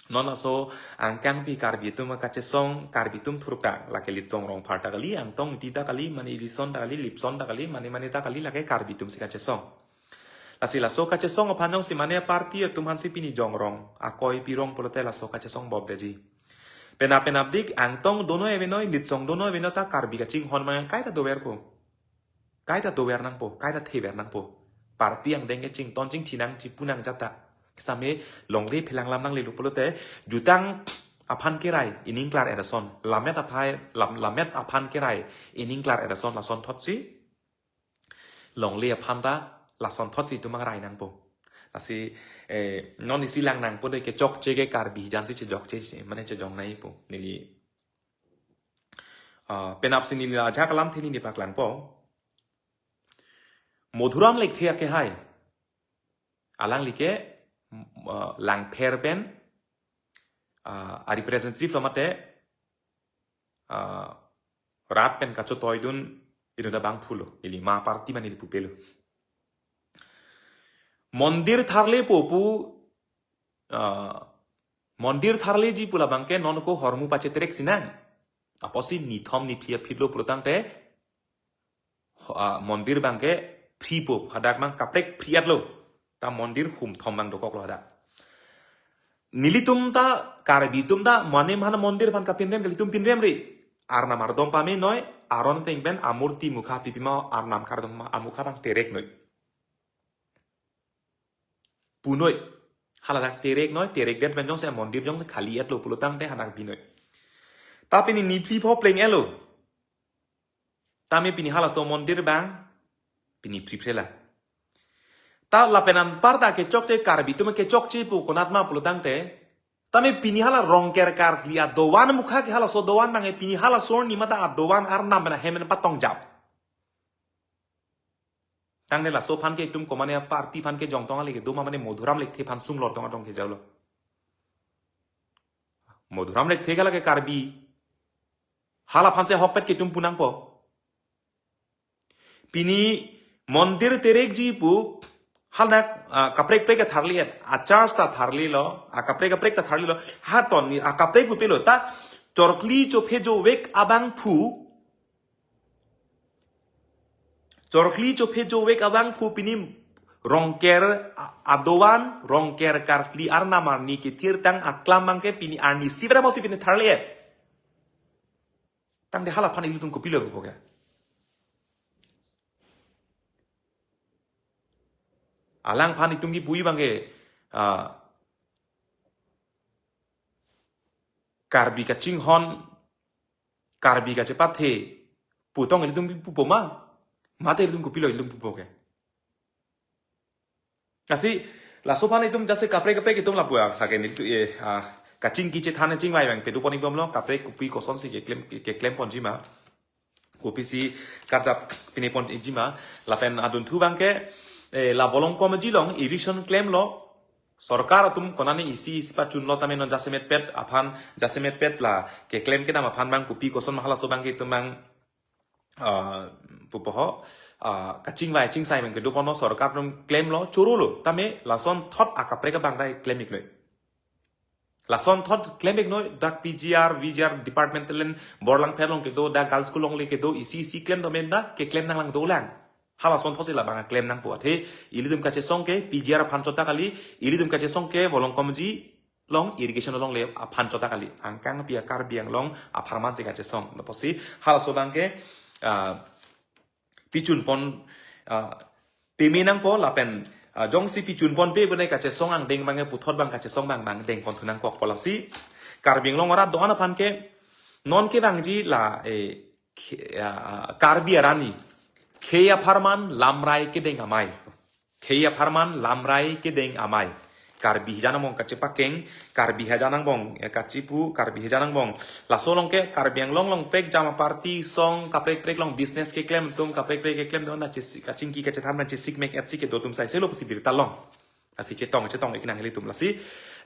non laso angkangpi Karbi atum kachesong, Karbi atum thurka, lake Litsong Rongphar ta kali, Angtong Ingti ta kali, mane Lison ta kali, Lipson ta kali, mane mane ta kali, lake Karbi atumsi kachesong. Lasi laso kachesong aphan jongsi mane party atum aphansi pini jongrong, akoi pirong pulote laso kachesong bopdetji. Penap penapdik, Angtong donoi avenoi, Litsong donoi avenoi ta Karbi kachinghon abang kaita doverpo. Kaita dover nangpo, kaita thever nangpo. Party angdeng ke chington chingthi nang, chipu nang jat ta. Sitame longle phelang lam nanglelo pulote, jutang aphan kerai, ining klar-et ason. Lammet aphai, lam, lammet aphan kerai, ining klar-et ason, lasonthotsi longle aphan ta lasonthotsi itum abang rai nangpo. Lasi, eh, non isi lang nangpo de kechokche ke Karbi hijan si chejokche, mane chejong nangpo. Neli, ah, penapsi neli la ajak alamthe neli paklangpo. Madhuram Lekthe akehai. Alangli ke, mm, ah, Langpher pen, ah, a-representative lo mate, ah, rat pen kachotoi dun, inut abangphu lo, ili ma party mane ili pupe lo. Mondir tharlepo pu, ah, mondir tharleji pu labang ke non ko hormu pacheterek sinang. Apotsi nithom niphli aphi lo pulotangte, ho-, ah, mondir abang ke phripo, hadak mang kaprek phri-at lo. Ta mondir humthom abang dokok lo hadak. Nelitum ta, Karbi atum ta, mane mane mondir aphan kapinrem ke ilitum pinrem ri. Arnam kardom pame noi, aron ateng pen amurti mukha pipima arnam kardom ma amukha abang terek noi. Pu noi. Haladak terek noi, terekdet pen jongsi mondir jongsi khali-et lo pulotangte hadak bi noi. Ta pini niphli pho pleng-et lo. Tame pini halaso mondir abang, pini phriphre la. Ta lapen anparta kechokche Karbi atum kechokche pu konat ma pulotangte. Tame pini hala Rongker karkli adovan mukha ke halaso dovan abang ke pini halaso arni mate adovan arnam pen ahem pen patong jap. Tangte laso aphan ke itum komane party aphan ke jongtong ale kedo ma mane Madhuram Lekthe aphan sung lor tong atong ke jalo. Madhuram Lekthe ke lake Karbi. Hala aphan si ahokpet ke itum pu nangpo. Pini mondir terekji pu, haladak, ah, kaprek prek ke tharli-et, a-church ta tharli lo, akaprek kaprek ta tharli lo, haton ni akaprek pupe lo, ta chorkli chophe jovek abangphu, chorkli chophe jovek abangphu pini Rongker a-, adovan, Rongker karkli arnam arni kethirtang aklam abang ke pini arni sibra mosi pini tharli-et. Tangte hala aphan ilitum kopilo pupo ke. Alangphan itum kipu abang ke, ah, Karbi kachinghon, Karbi kachepathe, pu tong ilitum pupo ma, mate ilitum kopilo ilitum pupo ke. Lasi, laso aphan itum jase kaprek kaprek itum lapu-a, lake nelitum, eh, ah, kachingki chethan chingvai abang pedupon ikbom lo, kaprek kopi kosonsi keklem, keklem ponji ma. Kopisi karjap pine ponji ma, lapen adunthu abang ke, eh, la Volongkom Aji along eviction klem lo, sorkar atum konane isi isi pachun lo tame non jasemet pet aphan, jasemet pet la keklem kedam aphan abang kopi koson ma halaso abang ke itum abang, ah, pupo ho, ah, kachingvai chingsai abang kedo ponlo sorkar atum klem lo, choro lo, tame lasonthot akaprek abang dai klem-ik noi. Lasonthot klem-ik noi, dak P G R, V G R department len Borlangpher along kedo, dak girls school along le kedo, isi isi klem do men dak, keklem nanglang dolang. Halasonthot si labang klem nangpo athe, ilitum kachesong ke P G R aphan chot ta kali, ilitum kachesong ke Volongkom Aji along irrigation along le aphan chot ta kali. Angkang pi a Karbi Anglong apharman si kachesong. Lapusi halaso abang ke, ah, pichun pon, ah, peme nangpo lapen, ah, jongsi pichun ponpe bonai kachesong angdeng abang ke puthot abang kachesong abang abang deng ponthu nangkokpo lasi. Karbi Anglong arat do-an aphan ke non kevangji la, eh, Khe-, ah, Karbi arani. Khei apharman lamrai kedeng amei. Khei apharman lamrai kedeng amei. Karbi hijan angbong kachepakeng, Karbi hijan angbong, eh, kachipu, Karbi hijan angbong. Laso along ke Karbi Anglong along prekjam aparty song, kaprek prek along business keklem atum, kaprek prek keklem atum, na chesi-, kachingki kachethan na chesik mek etsi kedo atum sai selo pusi birta long. Lasi chetong, chetong-ik nang ilitum lasi.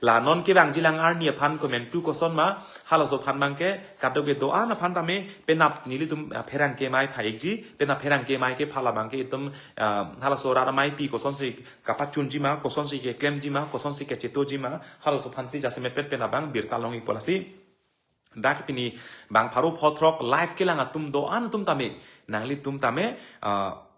La non kevangji lang arni aphan komantu koson ma, halaso aphan abang ke, kadokave do-an aphan tame, penap nelitum, ah, pherangke amei pha-ikji, penap pherangke amei kepha labang ke itum, ah, halaso rat ameipi kosonsi kapachunji ma, kosonsi keklemji ma, kosonsi kachetoji ma, halaso aphansi jasemet pet penap abang birta long-ikpo lasi. Dak pini bang pharo pho throk live kelang atum do-an atum tame, nanglitum tame, ah,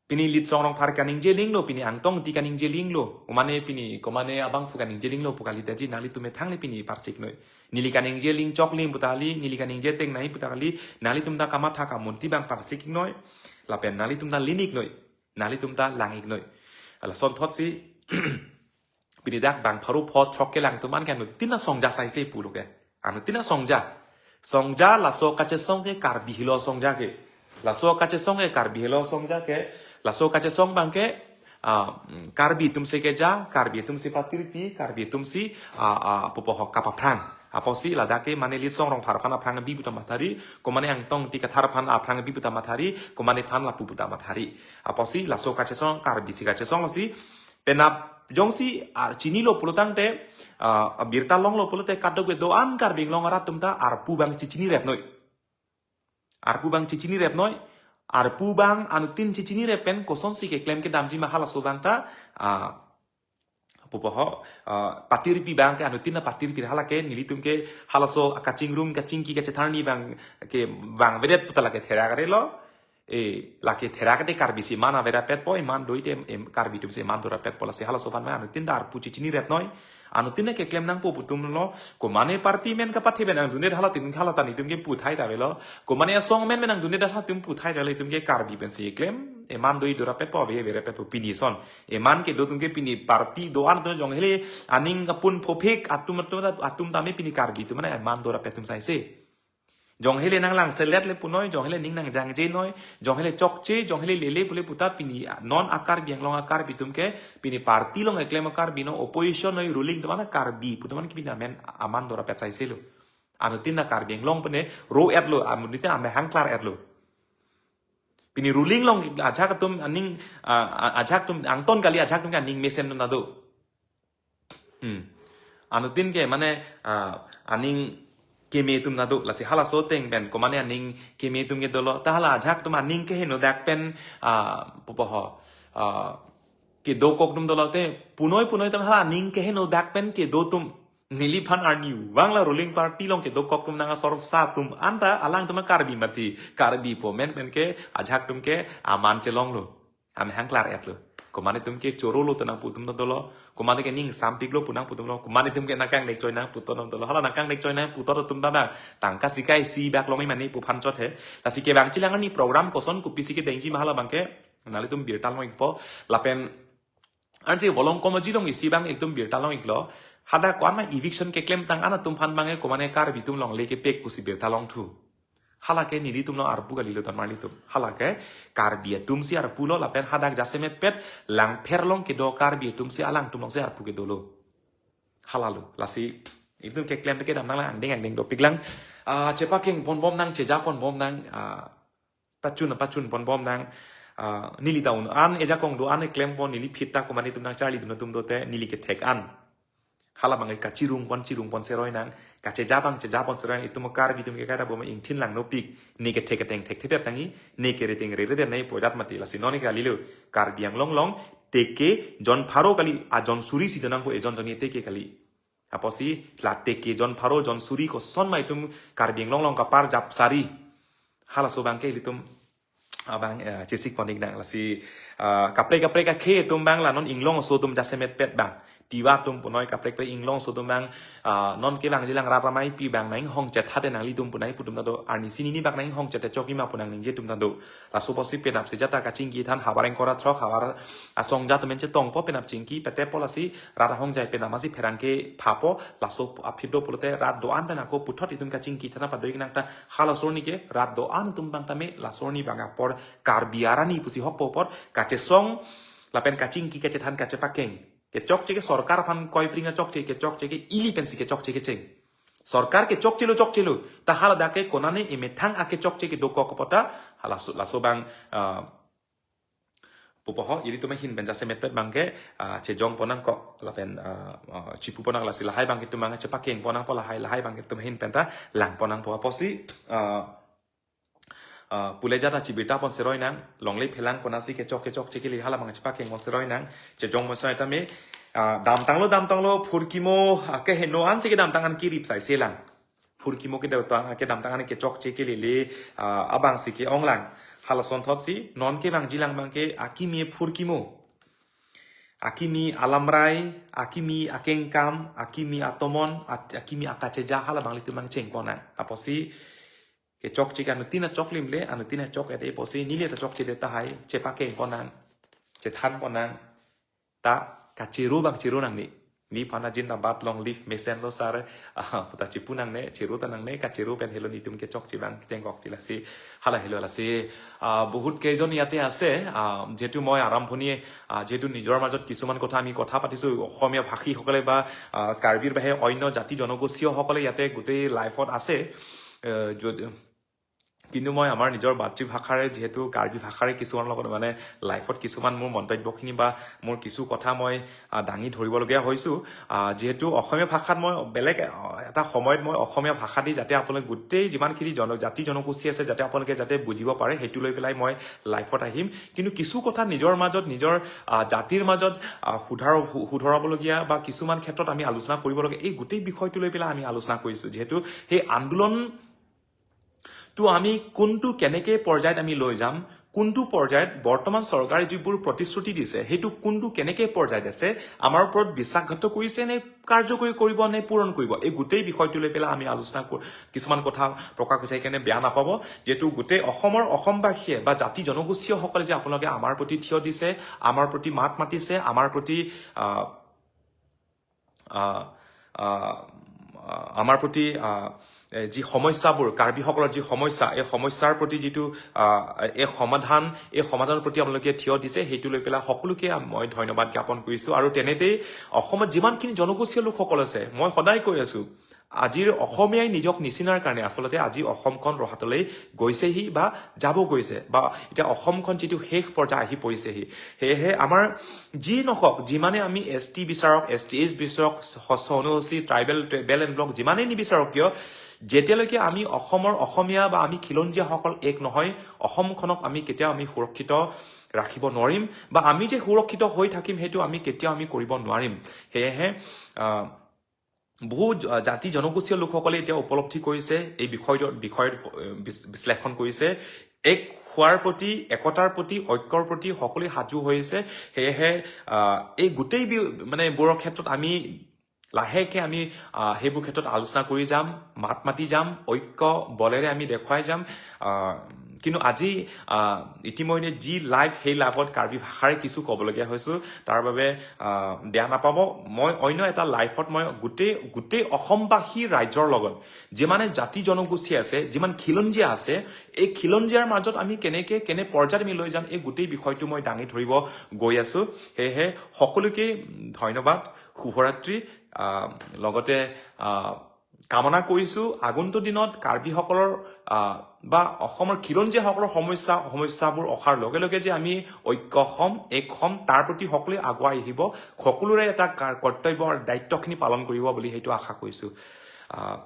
pini Litsong Rongphar kaningje aling lo, pini Angtong Ingti kaningje aling lo, mane pini komane abangphu kaningje aling lo pu kali taji nanglitum methang le pini parsik noi. Neli kaningje aling choklim pu ta kali, neli kaningje tengnei pu ta kali, nanglitum ta kamatha kamunti abang parsik noi, lapen nanglitum ta linik noi, nanglitum ta lang-ik noi. Lasonthot si, pini dak bang pharo pho throk kelang atum an ke anuttin asongja sai se pulo ke. Anuttin asongja. Songja laso kachesong ke Karbi helo songja ke. Laso kachesong ke Karbi helo songja ke. Laso kachesong abang ke, ah, mm, Karbi atumsi keja, Karbi atumsi patirpi, Karbi atumsi, ah, ah, pupo ho kapaphrang. Apotsi ladak ke mane Litsong Rongphar aphan aphrang bi puta mathari, komane Angtong Ingti Kathar aphan aphrang bi puta mathari, komane aphan lapu puta mathari. Apotsi laso kachesong, Karbisi kachesong si, penap jongsi ar chinilo pulotangte, ah, birta longlo pulote kadokave do-an Karbi Anglong arat atum ta arpu abang chichinirep noi. Arpu abang chichinirep noi. Arpu abang anuttin chichinirep pen kosonsi keklem kedamji ma halaso abang ta, ah, pupo ho, ah, patirpi abang ke anuttin na patirpi, hala ke nelitum ke halaso kachingrum kachingki kachethan arni abang ke vangvedet puta lake therak arelo. E, lake therak te Karbisi eman averapetpo, eman do-ite, em, Karbi atumsi eman dorapetpo, lasi halaso aphan ma anuttin ta arpu chichinirep noi. Anuttin na keklem nangpo pu atumlo, komane party amen kapathe pen nangdunde halatum, hala ta nelitum ke puthai ta avelo. Komane asong amen pen nangdunde halatum puthai ta avelo, itum ke Karbi pensi keklem, eman do-i dorapetpo, ave averapetpo pini ason. Eman kedo atum ke pini party do-an atum jonghele aning kapun phophek atum atum atum tame pini Karbi atum mane eman dorapet atum saise. Jonghele nanglang selet le punoi, jonghele ning nangjangje noi, jonghele chokche, jonghele lele pule puta pini non a-Karbi Anglong a-Karbi atum ke, pini party along keklem a-Karbi non, opposition noi, ruling atum mane Karbi pu atum mane kipini amen aman dorapet saiselo. Anuttin na Karbi Anglong pene ro-etlo, anuttin amehang klar-etlo. Pini ruling along ajahak atum aning, ah, ah, ajahak atum angton kali, ajahak atum ke aning mesen atum ta do. Hmm. Anuttin ke mane, ah, aning keme atum ta do, lasi halaso ateng pen komane aning keme atum ke dolo, ta hala ajahak atum aning keheno dak pen, ah, pupo ho, ah, kedokok atum dolo te, punoi punoi atum hala aning keheno dak pen kedo atum. Neliphan arni abang la ruling party along kedokok atum nang asor sa atum anta alangtum a-Karbi mati, Karbi pu amen pen ke ajahak atum ke aman chelonglo. Amehang klar-etlo. Komane atum ke chorolo tonang pu atum ta dolo. Komane ke ning sampiklo pu nang pu atum lo. Komane atum ke nangkangnek choi nang pu atum ta dolo. Hala nangkangnek choi nang pu atum ta abang tangka sikai isi bak longji mane pu aphan chot he. Lasi kevang chilang arni program koson kopisi kedengji ma hala abang ke nanglitum birta long-ikpo. Lapen ansi Volongkom Aji along isi abang ekdom birta long-iklo. Hadak ko-an ma eviction keklemtang an atum aphan abang ke komane Karbi atum longle kepek pusi birta longthu. Hala ke nelitum along arpu kalilo, don marlitum. Hala ke Karbi atumsi arpulo, lapen hadak jasemetpet Langpher along kedo Karbi atumsi alangtum alongsi arpu kedolo. Halalo. Lasi itum keklem te kedam nanglang, angdeng angdeng dopiklang. Ah, chepakeng ponbom nang, cheja ponbom nang, ah, pachun pachun ponbom nang, ah, neli ta un-an, ejakong do-an keklem pon, neli phit ta komane atum nangcharlidun atum do te, neli kethek an. Hala abang kachirung pon, chirung pon seroi nang, kacheja abang cheja pon seroi nang, itum Karbi atum ke kaita bom ingthin lang nopik, ne kethek keteng thekthedet nangji, ne kere teng reredet nangji pu ajat mati, lasi non ke kalilo, Karbi Anglong along, teke jon pharo kali, ajon suri si do nangpo, ejon jon teke kali. Apotsi la teke jon pharo jon suri koson ma itum Karbi Anglong along kaparjap sari. Halaso abang ke ilitum abang, eh, chesik pon-ik nang, lasi, ah, kaprek kaprek akhei atum abang la non inglong aso atum jasemetpet abang. Tiwa atum punoi kaprek kaprek inglong aso atum abang, ah, non kevangjilang rat amei pi abang nang inghong chethat nanglitum punai pu atum ta do, arnisi nini bak nang inghong chethe chokji ma pu nangningje atum ta do. Laso apotsi penap sejata kachingki than havar ingkoi ra throk havar asong jat amen chetongpo, penap chingki petepo, lasi rat ahongjai penap masi pherangke phapo, laso aphi do pulote rat do-an pen ako puthot itum kachingki than padoi nang ta, halaso arni ke rat do-an atum abang tame laso arni abang apor Karbi arni pusi hokpo apor kachesong lapen kachingki kachethan kachepakeng. Kechokche ke sorkar aphan koipring kechokche, kechokche ke ili pensi kechokche kecheng. Sorkar ke chokchelo chokchelo. Ta hala dak ke konane emethang akechokche kedokok apot ta, halaso, laso abang, ah, pupo ho, ilitum ahin pen jasemetpet abang ke, ah, chejong pon nangkok, lapen, ah, ah, chipu pon nang, lasi lahai abang ke itum abang chepakeng pon nangpo, lahai, lahai abang ke itum ahin pen ta lang pon nangpo apotsi, ah, ah, pule jata chibirta pon seroi nang, longle phelang konatsi kechok kechokche kele hala abang chepakeng pon seroi nang, chejong pon seroi tame, ah, damtanglo damtanglo phurkimo, ah, keheno ansi kedamtang an kirip saise lang. Phurkimo kedamtang, kedamtang an kechokche kelele, ah, abangsi ke-ong lang. Halason thotsi, non kevangjilang abang ke akimi phurkimo. Akimi alamrai, akimi akengkam, akimi atomon, at-, akimi akacheja hala abang ilitum abang cheng pon nang. Apotsi kechokche ke anuttin achoklim le, anuttin achok-et apotsi, neli ta chokchedet tahai, chepakeng pon nang, chethan pon nang, ta kachero abang chero nangne. Niphan ajin na bat long leaf mesen lo sir. Ah, puta chipu nangne, chiru ta nangne, kachiru pen helo nitum kechok chibang chengkok ti lasi, hala helo lasi. Ah, বহুত কেইজন ইয়াতে আছে। Ah, যিহেতু মই আৰম্ভণিয়ে, ah, যিহেতু নিজৰ মাজত কিছুমান কথা আমি কথা পাতিছো, অসমীয়া ভাষীসকলে বা, ah, কাৰ্বিৰ বাহিৰে অন্য জাতি জনগোষ্ঠীয়সকলে ইয়াতে গোটেই live-ত আছে। আহ, যদি, কিন্তু মই আমাৰ নিজৰ মাতৃভাষাৰে, যিহেতু কাৰ্বি ভাষাৰে কিছুমান লগত মানে live-ত কিছুমান মোৰ মন্তব্যখিনি বা মোৰ কিছু কথা মই, আহ, দাঙি ধৰিবলগীয়া হৈছো। আহ, যিহেতু অসমীয়া ভাষাত মই বেলেগ, আহ, এটা সময়ত মই অসমীয়া ভাষা দি যাতে আপোনালোকে গোটেই যিমানখিনি জন-, জাতি জনগোষ্ঠী আছে যাতে আপোনালোকে যাতে বুজিব পাৰে, সেইটো লৈ পেলাই মই live-ত আহিম। কিন্তু কিছু কথা নিজৰ মাজত, নিজৰ, আহ, জাতিৰ মাজত, আহ, শুধাৰ-, শু-, শুধৰাবলগীয়া বা কিছুমান ক্ষেত্ৰত আমি আলোচনা কৰিবলগীয়া, এই গোটেই বিষয়টো লৈ পেলাই আমি আলোচনা কৰিছো। যিহেতু সেই আন্দোলন তো আমি কোনটো কেনেকে পৰ্যায়ত আমি লৈ যাম, কোনটো পৰ্যায়ত বৰ্তমান চৰকাৰে যিবোৰ প্ৰতিশ্ৰুতি দিছে, সেইটো কোনটো কেনেকে পৰ্যায়ত আছে, আমাৰ ওপৰত বিশ্বাসঘাত কৰিছে নে কাৰ্যকৰী কৰিব নে পূৰণ কৰিব, এই গোটেই বিষয়টো লৈ পেলাই আমি আলোচনা কৰ-, কিছুমান কথা প্ৰকাশ হৈছে। সেইকাৰণে বেয়া নাপাব, যিহেতু গোটেই অসমৰ অসমবাসীয়ে বা জাতি জনগোষ্ঠীয়সকলে যে আপোনালোকে আমাৰ প্ৰতি থিয় দিছে, আমাৰ প্ৰতি মাত মাতিছে, আমাৰ প্ৰতি, আহ, আহ, আহ, আমাৰ প্ৰতি, আহ, এ, যি সমস্যাবোৰ, কাৰ্বিসকলৰ যি সমস্যা, এই সমস্যাৰ প্ৰতি যিটো, আহ, এই সমাধান, এই সমাধানৰ প্ৰতি আপোনালোকে থিয় দিছে, সেইটো লৈ পেলাই সকলোকে মই ধন্যবাদ জ্ঞাপন কৰিছো। আৰু তেনেতেই অসমত যিমানখিনি জনগোষ্ঠীয় লোকসকল আছে, মই সদায় কৈ আছো, আজিৰ অসমীয়াই নিজক নিচিনাৰ কাৰণে আচলতে আজি অসমখন ৰহাতলৈ গৈছেহি বা যাব গৈছে, বা এতিয়া অসমখন যিটো শেষ পৰ্যায় আহি পৰিছেহি। সেয়েহে আমাৰ যি নহওক, যিমানে আমি এছ টি বিচাৰক, এছ টি এইচ বিচাৰক, হস্ত অনুসূচী, ট্ৰাইবেল, বেল এণ্ড ব্লক যিমানেই নিবিচাৰক কিয়, যেতিয়ালৈকে আমি অসমৰ অসমীয়া বা আমি খিলঞ্জীয়াসকল এক নহয়, অসমখনক আমি কেতিয়াও আমি সুৰক্ষিত ৰাখিব নোৱাৰিম বা আমি যে সুৰক্ষিত হৈ থাকিম, সেইটো আমি কেতিয়াও আমি কৰিব নোৱাৰিম। সেয়েহে, আহ, বহু জ-, জাতি জনগোষ্ঠীয় লোকসকলে এতিয়া উপলব্ধি কৰিছে এই বিষয়টোৰ, বিষয়ৰ, এ, বিচ-, বিশ্লেষণ কৰিছে। এক হোৱাৰ প্ৰতি, একতাৰ প্ৰতি, ঐক্যৰ প্ৰতি সকলোৱে সাজু হৈছে। সেয়েহে, আহ, এই গোটেই বি-, মানে বোৰৰ ক্ষেত্ৰত আমি লাহেকে আমি, আহ, সেইবোৰ ক্ষেত্ৰত আলোচনা কৰি যাম, মাত মাতি যাম, ঐক্য বলেৰে আমি দেখুৱাই যাম। আহ, কিন্তু আজি, আহ, ইতিমধ্যে যি live, সেই live-ত কাৰ্বি ভাষাৰে কিছু ক'বলগীয়া হৈছো, তাৰ বাবে, আহ, বেয়া নাপাব। মই অন্য এটা live-ত মই গোটেই, গোটেই অসমবাসী ৰাইজৰ লগত যিমানে জাতি জনগোষ্ঠী আছে, যিমান খিলঞ্জীয়া আছে, এই খিলঞ্জীয়াৰ মাজত আমি কেনেকে, কেনে পৰ্যায়ত আমি লৈ যাম, এই গোটেই বিষয়টো মই দাঙি ধৰিব গৈ আছো। সেয়েহে সকলোকে ধন্যবাদ, শুভৰাত্ৰি। আহ, লগতে, আহ, কামনা কৰিছো আগন্তুক দিনত কাৰ্বিসকলৰ, আহ, বা অসমৰ খিলঞ্জীয়াসকলৰ সমস্যা, সমস্যাবোৰ অহাৰ লগে লগে যে আমি ঐক্য হ'ম, এক হ'ম, তাৰ প্ৰতি সকলোৱে আগুৱাই আহিব। সকলোৰে এটা কা-, কৰ্তব্য আৰু দায়িত্বখিনি পালন কৰিব বুলি সেইটো আশা কৰিছো। আহ,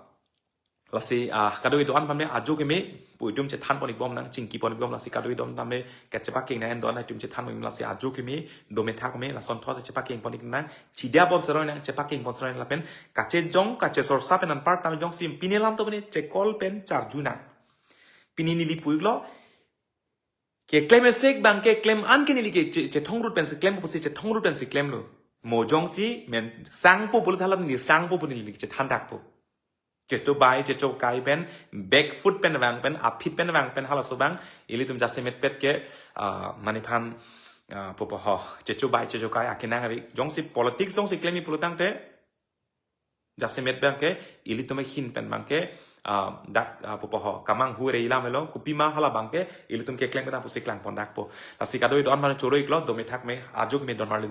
lasi, ah, kadokave do-an pame ajo keme pu itum chethan pon-ik bom nang, chingki pon-ik bom, lasi kadokave do-an pame kachepa keng nang, do-an itum chethan pon-ik, lasi ajo keme do methak me lason thot chepa keng pon-ik nang, chidia pon seroi nang, chepa keng pon seroi nang lapen kachejong kachesor sa pen anparta jongsi pine lam to pine chekol pen charju nang. Pini neli pu-iklo, keklem esek abang ke klem an ke neli ke che-, chethong rut pensi klem pusi chethong rut pensi klemlo. Mo jongsi men sangpo pulo thala neli sangpo pu neli chethan dakpo. Checho bai, checho kai pen, back foot pen vang pen, aphi pen vang pen, halaso abang, ilitum jasemet pet ke, ah, maniphan, ah, pupo ho, checho bai, checho kai, akenang abi, jongsi politics, jongsi klemi pulotangte, jasemet abang ke, ilitum ahin pen abang ke, ah, dak, ah, pupo ho, kamang hu re ilam elo, kopima hala abang ke, ilitum keklem pen pusi klang pon dakpo. Lasi kadokave do-an mane choro-iklo, do methak me, ajo keme don marli.